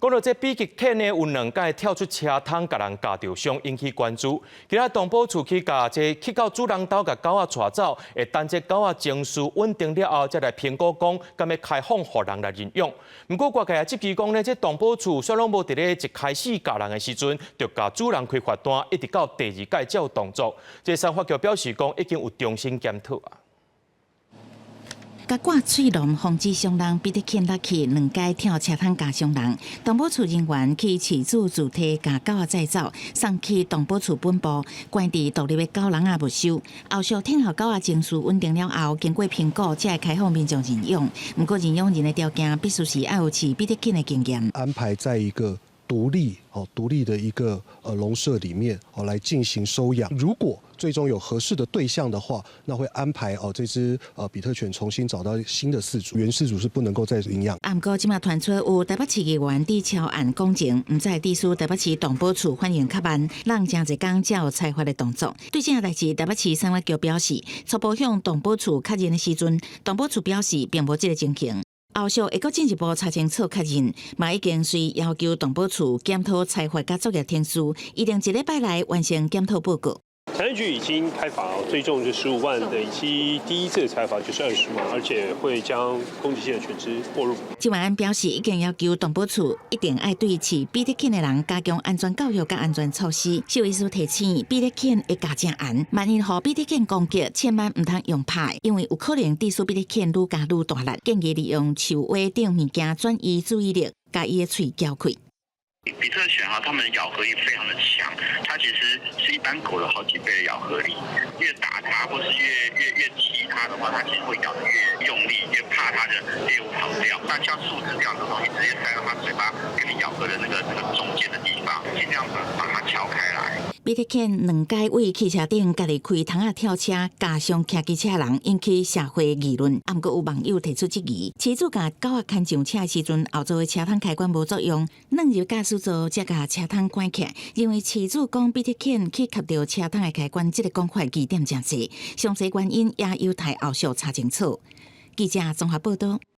講到這比特犬呢，有兩擺跳出車窗，共人咬著傷，引起關注。今仔動保處去共這去到主人兜共狗仔帶走，會等這狗仔情緒穩定了後，才來評估講敢欲開放予人來認養。毋過外界也質疑講呢，這動保處煞攏無佇咧一開始咬人的時陣，就共主人開罰單，一直到第二擺才有動作。這產發局表示講，已經有重新檢討啊。共掛喙籠防止傷人，比特犬 Lucky 兩擺跳車窗咬傷人。動保處人員去飼主住地共狗仔載走，送去動保處本部，關佇獨立的狗籠仔沒收。後續聽候狗仔情緒穩定了後，經過評估，才會開放民眾認養。毋過認養人的條件必須是愛有飼比特犬的經驗。安排在一個獨立哦，獨立的一個籠舍裡面哦來進行收養。如果最終有合適的對象的話，那會安排哦這隻比特犬重新找到新的飼主，原飼主是不能夠再領養。毋過這馬傳出有台北市議員佇超案講情，毋知致使台北市動保處反應較慢，讓誠濟工才有裁罰的動作。對這項代誌，台北市產發局表示，初步向動保處確認的時陣，動保處表示並無這个情形。後續會閣進一步查清楚確認，嘛已經隨要求動保處檢討裁罰佮作業程序，預定一禮拜內完成檢討報告。產業局已經開罰，最重就15萬的，以及第一次的裁罰就是20萬，而且會將攻擊性的犬隻沒入。周萬安表示，已經要求動保處一定愛對飼比特犬的人加強安全教育佮安全措施。獸醫師提醒，比特犬會咬誠絚，萬一予比特犬攻擊，千萬毋通用拍，因為有可能致使比特犬愈咬愈大力。建議利用樹葦等物件轉移注意力，共伊的喙撬開。比特犬哈，它們的咬合力非常的強，它其實是一般狗的好幾倍的咬合力。越打它或是越踢它的話，它其實會咬得越用力，越怕它的獵物跑掉。那像樹枝這樣的東西，直接塞到它嘴巴跟你咬合的那個中間的地方，盡量把它撬開來。比特犬兩擺對汽車頂家己開窗仔跳車，咬傷騎機車人，引起社會議論。毋過有網友提出質疑：飼主共狗仔牽上車的時陣，後座的車窗開關無作用，轉入駕駛座才共車窗關起來。認為飼主講比特犬去磕著車窗的開關，這个講法疑點誠濟，詳細原因也有待後續查清楚。記者綜合報道。